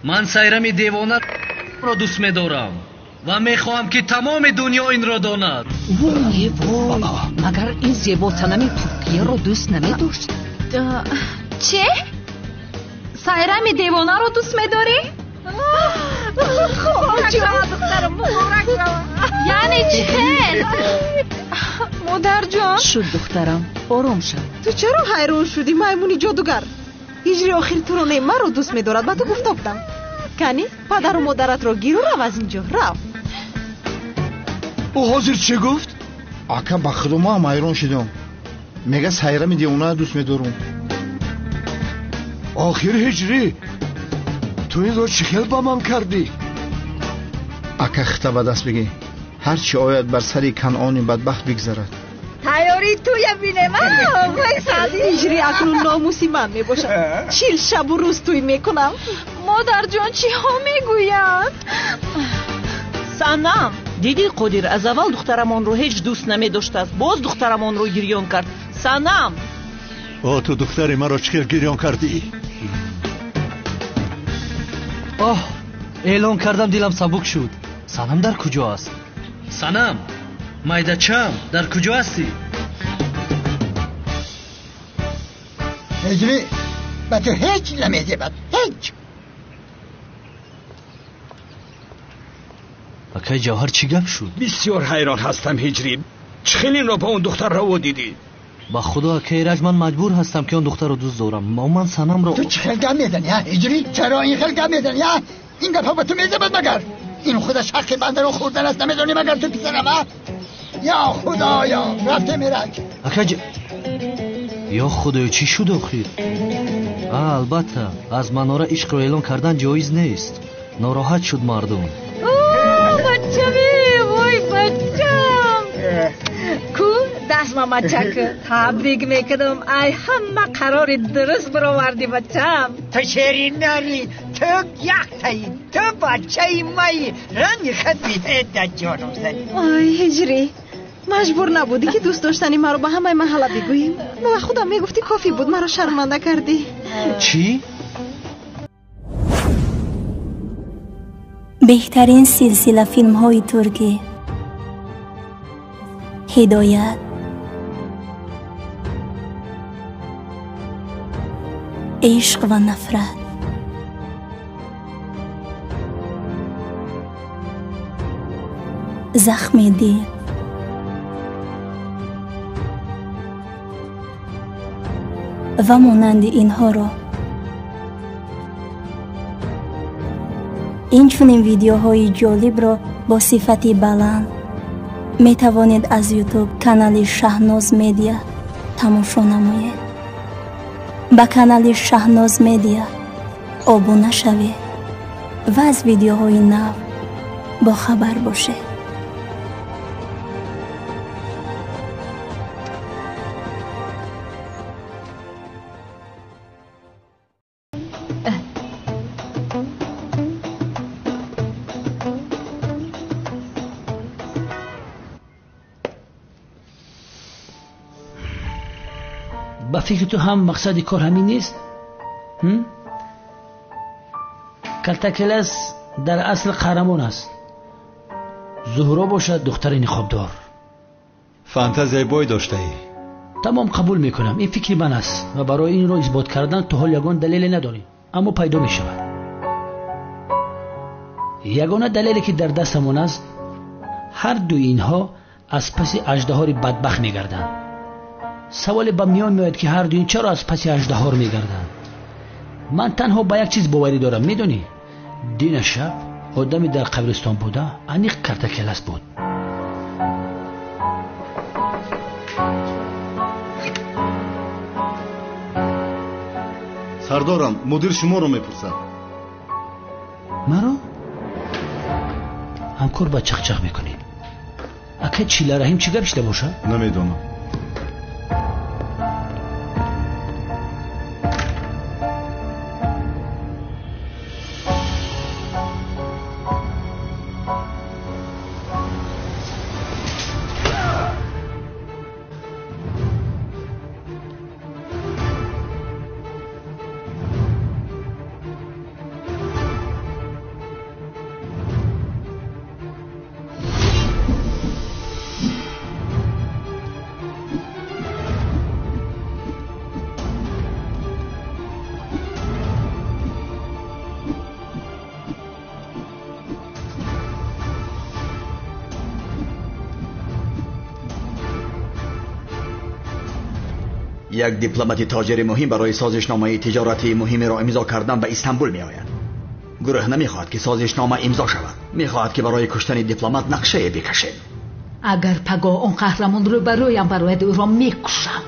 Ман Сайрами девонаро дӯст медорам ва мехоҳам ки тамоми дунё инро донад. Вой, вой, магар ин зебо Санами Туркияро дӯст намедошт? Че? Сайрами девонаро дӯст медорӣ? Яъне чӣ хел? Модарҷон. Шуд, духтарам, ором шав. Ту чаро ҳайрон шудӣ, маймуни ҷодугар? Ҳиҷри охир туро не, маро дӯст медорад, ба ту гуфта будам. Кани, падару модаратро гиру рав аз инҷо, рав. Ӯ ҳозир чӣ гуфт? Ака, ба худо мо ҳам ҳайрон шудам. Мега Сайрами девонаро дӯст медорам. Охир Ҳиҷрӣ, ту инро чӣ хел ба ман кардӣ? Ака, хита ба даст бигӣ. Ҳар чӣ ояд бар сари Канъони бадбахт бигзарад. Тайёрӣ туя бинем. Ҳиҷрӣ акнун номуси ман мебошад. 40 шабу рӯз тӯй мекунам. Модарҷон, чиҳо мегӯянд? Санам, дидӣ Қодир аз аввал духтарамонро ҳеҷ дӯст намедоштааст, боз духтарамонро гирён кард. Санам! О, ту духтари маро чӣ хел гирён кардӣ? Оҳ, эълон кардам, дилам сабук шуд. Санам дар куҷо аст? Санам, майдачам, дар куҷо ҳастӣ? Ҳиҷрӣ, ба ту ҳеҷ намезебад, ҳеҷ. Акай Ҷавҳар, чӣ гап шуд? Бисёр ҳайрон ҳастам, Ҳиҷрӣ. Чӣ хел инро ба он духтар раво дидӣ? Ба худо, акай Раҷ, ман маҷбур ҳастам ки он духтарро дӯст дорам. Ман Санамро. Ту чӣ хел гап мезанӣ, ҳа Ҳиҷрӣ? Чаро ин хел гап мезанӣ, ҳа? Ин гапҳо ба ту мезебад магар? Ин худаш ҳаққи бандаро хӯрдан аст, намедонӣ магар ту писарам, ҳа? Ё Худоё, рафтем Ираҷ. Акай, ё Худоё, чӣ шуд охир? Албатта, аз манора ишқро эълон кардан ҷоиз нест. Нороҳат шуд мардум. Бачаме, вой бачам. Ку, дар Мамачак, табрик мекунам. Ай, ҳама қарори дуруст баровардӣ, бачам. Ту шери нари, ту яктаи, ту бачаи маи. Ранги хат биҳеда ҷонум зани. Ой, ҳиҷрӣ, маҷбур набудӣ ки дӯст доштани маро ба ҳамаи маҳалла бигӯӣ. Ба худам мегуфтӣ кофӣ буд, маро шарманда кардӣ. Чӣ? Беҳтарин силсила филмҳои туркӣ. Ҳидоят, ишқ ва нафрат, захми дил, ва монанди инҳоро. Инчунин видеоҳои ҷолибро бо сифати баланд метавонед аз YouTube канали Шаҳноз Медиа тамошо намоед. Ба канали Шаҳноз Медиа обуна шавед ва аз видеоҳои нав бохабар бошед. Ба фикри ту ҳам мақсади кор ҳамин нест? Калтакелас дар асл қаҳрамон аст. Зуҳро бошад духтари ниқобдор. Фантазияи бой доштаӣ. Тамом, қабул мекунам. Ин фикри ман аст ва барои инро исбот кардан то ҳол ягон далеле надорем, аммо пайдо мешавад. Ягона далеле ки дар дастамон аст, ҳар дуи инҳо аз паси аждаҳори бадбахт мегарданд. Саволе ба миён меояд ки ҳар дуин чаро аз паси аждаҳор мегарданд. Ман танҳо ба як чиз боварӣ дорам, медонӣ? Дина шаб одаме дар қабристон буда аниқ картакелас буд. Сардорам, мудир шуморо мепурсад. Маро? Ҳамкор ба чақчақ мекунӣ. Ака Чилараҳим чӣ гап шида бошад? Намедонам. Як дипломати тоҷири муҳим барои созишномаи тиҷоратии муҳимеро имзо кардан ба Истанбул меояд. Гурӯҳ намехоҳад ки созишнома имзо шавад. Мехоҳад ки барои куштани дипломат нақшае бикашед. Агар пагоҳ он қаҳрамон рӯбарӯям барояд, ӯро мекушам.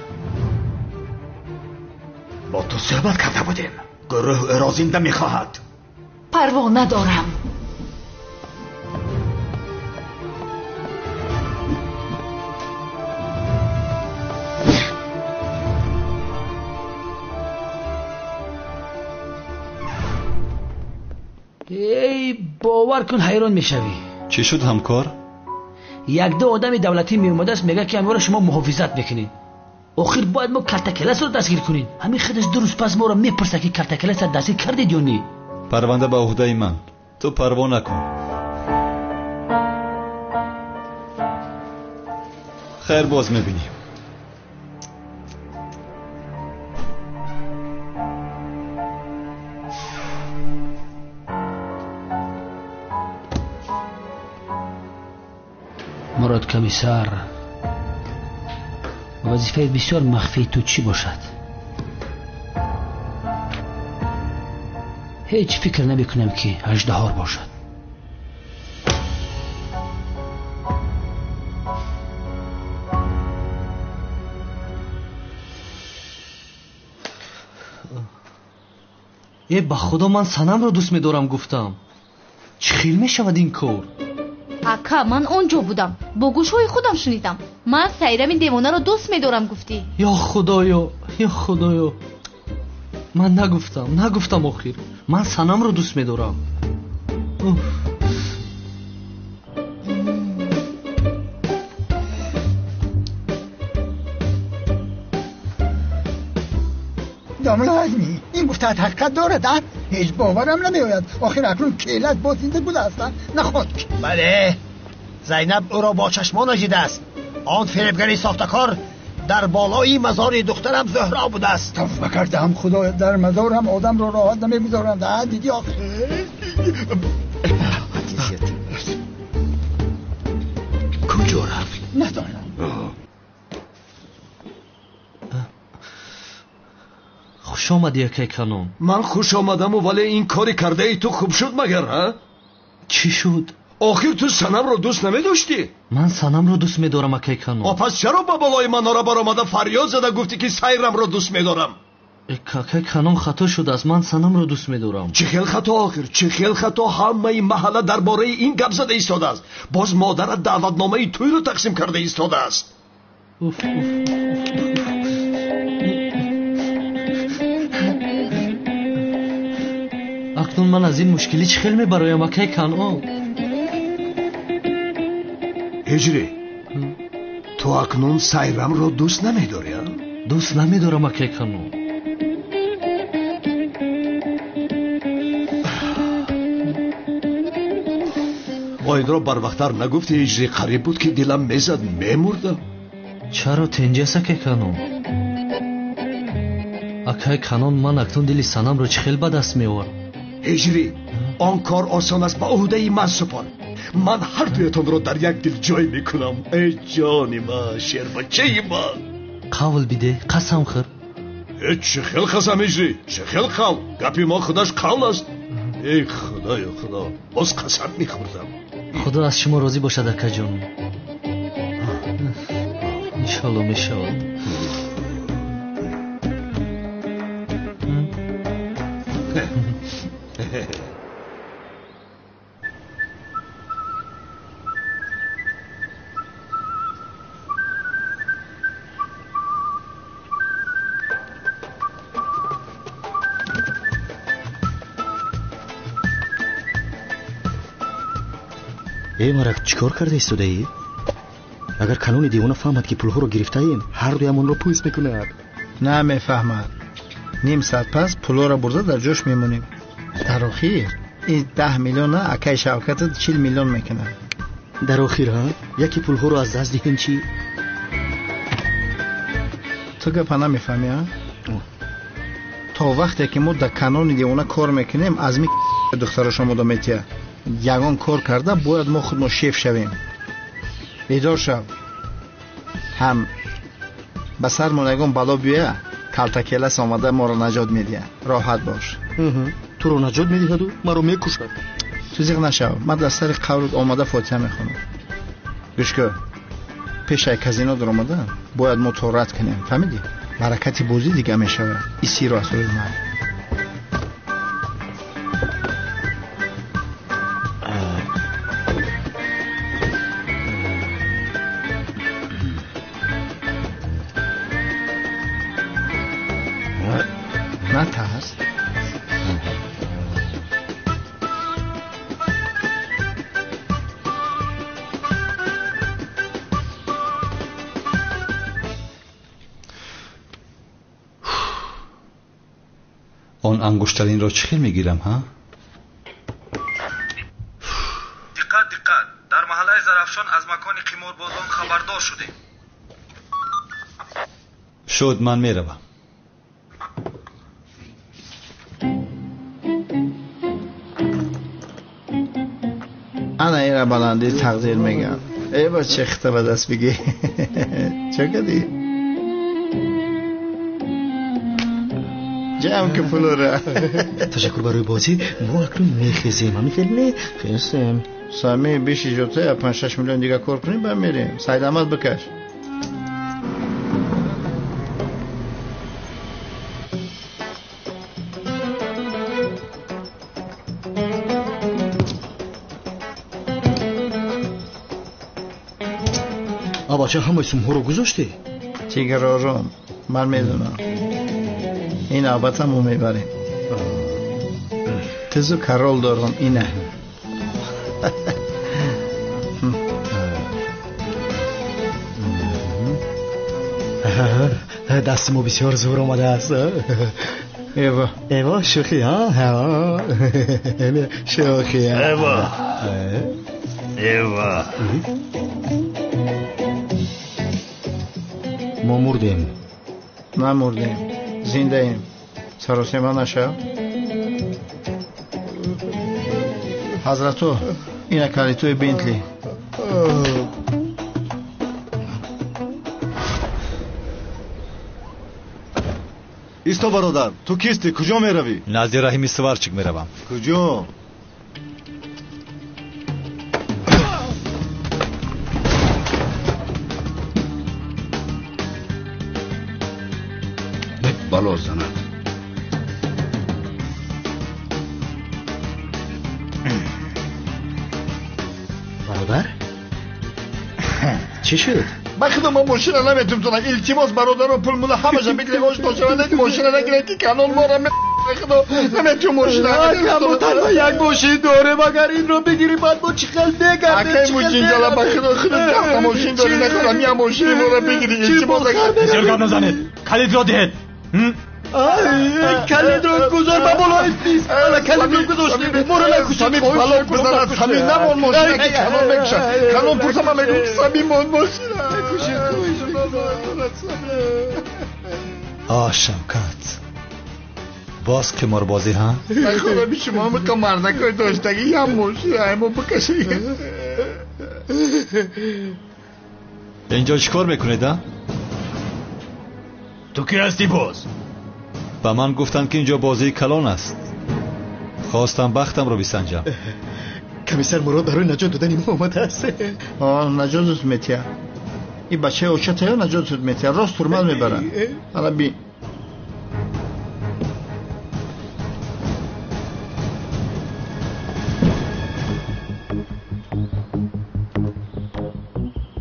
Бо ту суҳбат карда будем. Гурӯҳ ӯро зинда мехоҳад. Парво надорам. Эй, бовар кун, ҳайрон мешавӣ. Чӣ шуд, ҳамкор? Як-ду одами давлатӣ меомадааст, мегӯяд ки ҳамвора шумо муҳофизат мекунед. Охир бояд мо калтакеласро дастгир кунем. Ҳамин худаш ду рӯз пас моро мепурсад ки калтакеласро дастгир кардед ё не. Парванда ба уҳдаи ман. Ту парво накун. Хайр, боз мебинем. Мурод комиссар, вазифаи бисёр махфии ту чӣ бошад? Ҳеҷ фикр намекунам ки аждаҳор бошад. Э, ба худо ман Санамро дӯст медорам гуфтам. Чӣ хел мешавад ин кор? Ака, ман он ҷо будам, бо гӯшҳои худам шунидам. Ман Сайрами девонаро дӯст медорам, гуфтӣ. Ё Худоё, ё Худоё, ман нагуфтам, нагуфтам. Охир ман Санамро дӯст медорам. Домла Азмӣ, ин гуфтаат ҳақиқат дорад, а? Ҳеҷ боварам намеояд. Охир акнун келат боз зинда будааст, наход. Бале, Зайнаб ӯро бо чашмонаш дидааст. Он фиребгари сохтакор дар болои мазори духтарам Зуҳро будааст. Тавба кардам, Худоя, дар мазорам одамро роҳат намегузоранд. А дидӣ охир? Куҷо рафт? Надонам. Хуш омадӣ, акай Канон. Ман хуш омадаму, вале ин кори кардаи ту хуб шуд магар, а? Чӣ шуд? Охир ту Санамро дӯст намедоштӣ? Ман Санамро дӯст медорам, акай Канон. О, пас чаро ба болои манора баромада фарёд зада гуфтӣ, ки Сайрамро дӯст медорам? Акай Канон, хато шудааст. Ман Санамро дӯст медорам. Чӣ хел хато охир? Чӣ хел хато? Ҳамаи маҳалла дар бораи ин гап зада истодааст. Боз модарат даъватномаи тӯйро тақсим карда истодааст. Уф, уф. Акнун ман аз ин мушкилӣ чӣ хел мебароям, акай Канон? Ҳиҷрӣ, ту акнун Сайрамро дӯст намедорӣ, а? Дӯст намедорам, акай Канон. Бо инро барвақттар нагуфтӣ, Ҳиҷрӣ? Қариб буд, ки дилам мезад, мемурдам. Чаро тенҷаст, акай Канон? Акай Канон, ман акнун дили Санамро чӣ хел ба даст меоварам? Ҳиҷрӣ, он кор осон аст, ба ӯҳдаи ман супор. Ман ҳар дуятонро дар як дил ҷой мекунам. Эй ҷони ман, шербачаи ман. Қавл бидеҳ, қасам хӯр. Э, чӣ хел қасам, Ҳиҷрӣ? Чӣ хел қавл? Гапи мо худаш қавл аст. Эй Худоё, Худо, боз қасам мехӯрдам. Худо аз шумо розӣ бошад, акаҷон. Иншоалло мешавад. Э, марак, чӣ кор карда истодаӣ? Агар Канони девона фаҳмад, ки пулҳоро гирифтаем, ҳар дуямонро пӯст мекунад. Намефаҳмад. Ним соат пас пулҳоро бурда дар ҷош мемонем. Дар охир ин 10 миллиона акай Шавкатат 40 миллион мекунад. Дар охир, ҳа, яке пулҳоро аз даст диҳем, чӣ? Ту гапа намефаҳмӣ, а? То вақте ки мо дар Канони девона кор мекунем, аз ми духтарош омода метиҳад. Ягон кор карда бояд мо худмо шеф шавем. Бедор шав, ҳам ба сармон ягон бало биёя, калтакелас омада моро наҷот медиҳад. Роҳат бош. Туро наҷот медиҳаду маро мекушад. Ту зиқ нашав, ман дар сари қабрут омада фотиҳа мехонам. Гӯш кӯ, пешай казино даромада бояд мо торат кунем, фаҳмидӣ? Баракати бозӣ дига мешавад. Исиро аз рӯи ман. Натарс. Он ангуштаринро чӣ хел мегирам, ҳа? Диққат, диққат! Дар маҳаллаи Зарафшон аз макони қиморбозон хабардор шудем. Шуд, ман меравам. Ана ира баландӣ тақдир мегам. Э, бача, хита ба даст бигӣ. Чо кардӣ? Ҷамъ ки пулора. Ташаккур барои бозӣ. Мо акнун мехезем, ҳамин хел не? Хестем. Сами биши ҷотая 5-6 миллион дига кор кунем, ба мерем. Сайдамад бикаш. Бача ҳамаи сумҳоро гузоштӣ? Тигр ором, ман медонам. Ин навбата мо мебарем. Тизу карол дорам, ина. Дасти мо бисёр зур омадааст. Эва. Эва, шӯхӣ, ҳа? Шӯхӣ. Эва. Эва. Мо мурдем. Намурдем. Зиндаем. Саросема нашав. Ҳазрату, ина калитои Бентли. Исто бародар, ту кистӣ? Куҷо меравӣ? Назди Раҳими Сварчик меравам. Куҷо? Бало занад. Бародар? Чӣ шуд? Ба худо мо мошина наметумтонам. Илтимос бародаро, пул муда ҳамаша бигиред, ош дошавад, мошина нагиред ки канон мора худо наметум мошина. Мо танҳо як мошин дорем, агар инро бигирӣ баъд мо чӣ хел мегардем? Акай муҷинҷала, ба худо худо даҳта мошин дорӣ, нахӯрам я мошини моро бигирӣ, илтимос. Бисёр гап назанед, калидро диҳед. Калидро гузор ба болои миз. Ала калидро гузоштем, моро накушед. Бало бизанад, Самим намон мошина ки канон мекушад. Канон пурса, ман мегӯм ки Самим мон мошина. А, Шавкат, боз қиморбозӣ, ҳа? Нахӯрам шумо миқа мардакои доштагӣ ям мошина мо бикашед. Инҷо чӣ кор мекунед, а? Ту ки ҳастӣ боз? Ба ман гуфтанд ки инҷо бозии калон аст. Хостам бахтамро бисанҷам. Комиссар Мурод барои наҷот додани мо омадааст. Наҷотат метиҳад. Ин бачаи очатаё наҷотат метиҳад. Рост турмал мебарад. Ана би.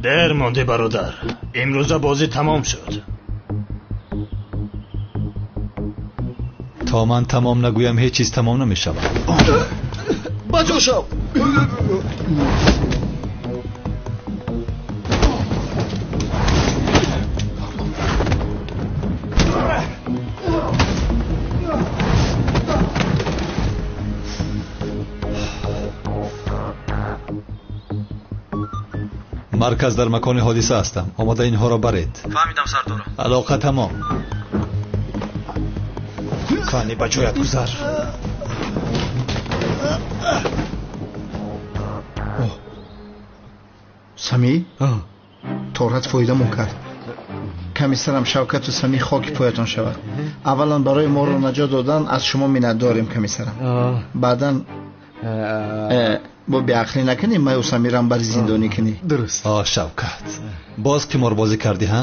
Дер мондӣ бародар. Имрӯза бозӣ тамом шуд. То ман тамом нагӯям ҳеҷ чиз тамом намешавад. Ба ҷо шав! Марказ, дар макони ҳодиса ҳастам. Омода инҳоро баред. Фаҳмидам сардоро. Алоқа тамом. Кани ба ҷоят гузар. Самӣ, торат фоидамон кард. Комиссарам Шавкату Самӣ хоки поятон шавад. Аввалан барои моро наҷот додан аз шумо миннатдорем, комиссарам. Баъдан бо беақлӣ накунӣ, маю Самирам бари зиндонӣ кунӣ. Дуруст. О, Шавкат, боз қиморбозӣ кардӣ, ҳа?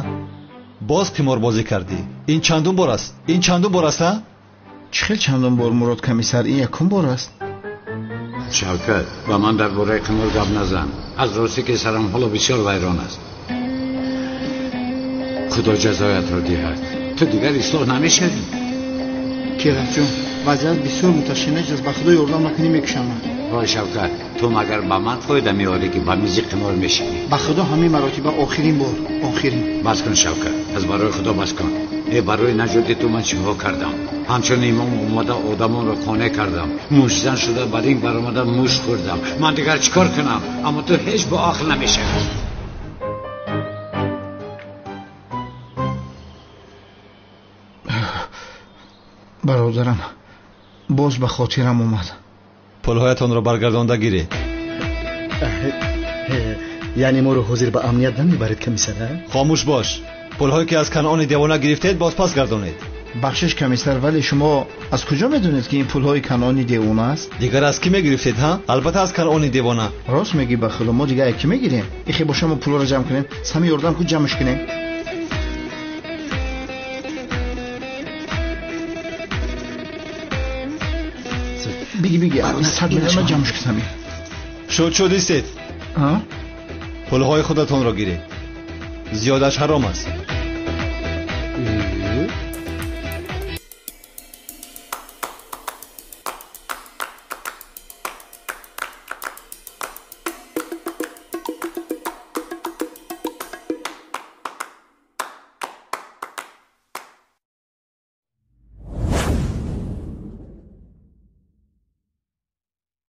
Боз қиморбозӣ кардӣ. Ин чандум бор аст? Ин чандум бор аст, ҳа? Чӣ хел чандум бор, Мурод комиссар? Ин якум бор аст. Шавкат, ба ман дар бораи қимор гап назан. Аз ростӣ ки сарам ҳоло бисёр вайрон аст. Худо ҷазоятро диҳад. Ту дигар ислоҳ намешавӣ. Кирафҷон, вазъият бисёр муташанниҷ аст. Ба худо ёрдам накунӣ мекушам. Вой Шавкат, ту магар ба ман фоида меорӣ ки ба мизи қимор мешинӣ? Ба худо ҳамин маротиба охирин бор, охирин. Бас кун Шавкат, аз барои худо бас кун. Э, барои наҷоти ту ман чиҳо кардам? Ҳамчун имом омада одамонро қонеъ кардам. Муштзан шуда ба ринг баромада мушт хӯрдам. Ман дигар чӣ кор кунам? Аммо ту ҳеҷ бо ақл намешавӣ. Бародарам, боз ба хотирам омад. Пулҳоятонро баргардонда гиред. Яъне моро ҳозир ба амният намебаред, комиссар? Хомӯш бош. Пулҳое ки аз Канъони девона гирифтед боз пас гардонед. Бахшиш комиссар, вале шумо аз куҷо медонед ки ин пулҳои Канъони девона аст? Дигар аз кӣ мегирифтед, ҳа? Албатта аз Канъони девона. Рост мегӣ, ба худо мо дигар аз кӣ мегирем? Ихе боша мо пулҳоро ҷамъ кунем. Сами ёрдам ку ҷамъш кунем. Биги, биги, 100 миллиона ҷамъш ку Сами. Шуд, шуд, истед. Пулҳои худатонро гиред. Зиёдаш ҳаром аст.